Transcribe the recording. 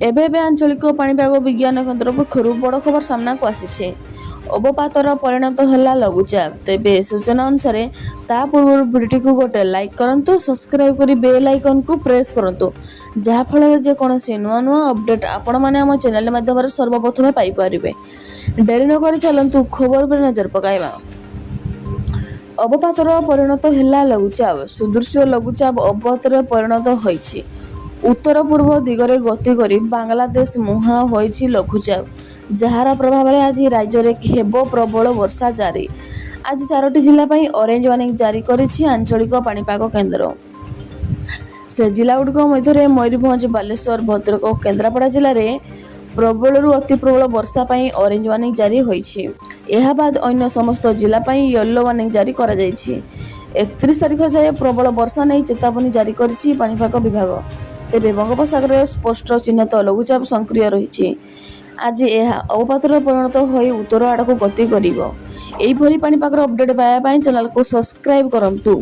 ଏବେ ଏବେ ଆଞ୍ଚଳିକ ପାଣିପାଗ ବିଜ୍ଞାନ କେନ୍ଦ୍ର ପକ୍ଷରୁ ବଡ଼ ଖବର ସାମ୍ନାକୁ ଆସିଛି। ଅବପାତର ପରିଣତ ହେଲା ଲଘୁଚାପ। ତେବେ ସୂଚନା ଅନୁସାରେ, ତା ପୂର୍ବରୁ ଭିଡ଼ିଓଟିକୁ ଗୋଟେ ଲାଇକ୍ କରନ୍ତୁ, ସବସ୍କ୍ରାଇବ୍ କରି ବେଲ୍ ଆଇକନ୍କୁ ପ୍ରେସ୍ କରନ୍ତୁ, ଯାହାଫଳରେ ଯେକୌଣସି ନୂଆ ନୂଆ ଅପଡ଼େଟ୍ ଆପଣମାନେ ଆମ ଚ୍ୟାନେଲ୍ ମାଧ୍ୟମରେ ସର୍ବପ୍ରଥମେ ପାଇପାରିବେ। ଡେରି ନକରି ଚାଲନ୍ତୁ ଖବର ଉପରେ ନଜର ପକାଇବା। ଅବପାତର ପରିଣତ ହେଲା ଲଘୁଚାପ। ସୁଦୃଶ୍ୟ ଲଘୁଚାପ ଅବପାତରେ ପରିଣତ ହୋଇଛି। ଉତ୍ତର ପୂର୍ବ ଦିଗରେ ଗତି କରି ବାଂଲାଦେଶ ମୁହାଁ ହୋଇଛି ଲଘୁଚାପ। ଯାହାର ପ୍ରଭାବରେ ଆଜି ରାଜ୍ୟରେ ହେବ ପ୍ରବଳ ବର୍ଷା ଜାରି। ଆଜି ଚାରୋଟି ଜିଲ୍ଲା ପାଇଁ ଅରେଞ୍ଜ ୱାର୍ଣ୍ଣିଂ ଜାରି କରିଛି ଆଞ୍ଚଳିକ ପାଣିପାଗ କେନ୍ଦ୍ର। ସେ ଜିଲ୍ଲାଗୁଡ଼ିକ ମଧ୍ୟରେ ମୟୂରଭଞ୍ଜ, ବାଲେଶ୍ୱର, ଭଦ୍ରକ ଓ କେନ୍ଦ୍ରାପଡ଼ା ଜିଲ୍ଲାରେ ପ୍ରବଳରୁ ଅତି ପ୍ରବଳ ବର୍ଷା ପାଇଁ ଅରେଞ୍ଜ ୱାର୍ଣ୍ଣିଂ ଜାରି ହୋଇଛି। ଏହାବାଦ ଅନ୍ୟ ସମସ୍ତ ଜିଲ୍ଲା ପାଇଁ ୟେଲୋ ୱାର୍ଣ୍ଣିଂ ଜାରି କରାଯାଇଛି। 31 ତାରିଖ ଯାଏ ପ୍ରବଳ ବର୍ଷା ନେଇ ଚେତାବନୀ ଜାରି କରିଛି ପାଣିପାଗ ବିଭାଗ। ତେବେ ବଙ୍ଗୋପସାଗରରେ ସ୍ପଷ୍ଟ ଚିହ୍ନିତ ଲଘୁଚାପ ସକ୍ରିୟ ରହିଛି। ଆଜି ଏହା ଅବପାତରେ ପରିଣତ ହୋଇ ଉତ୍ତର ଆଡ଼କୁ ଗତି କରିବ। ଏହିଭଳି ପାଣିପାଗର ଅପଡେଟ୍ ପାଇବା ପାଇଁ ଚ୍ୟାନେଲକୁ ସବସ୍କ୍ରାଇବ୍ କରନ୍ତୁ।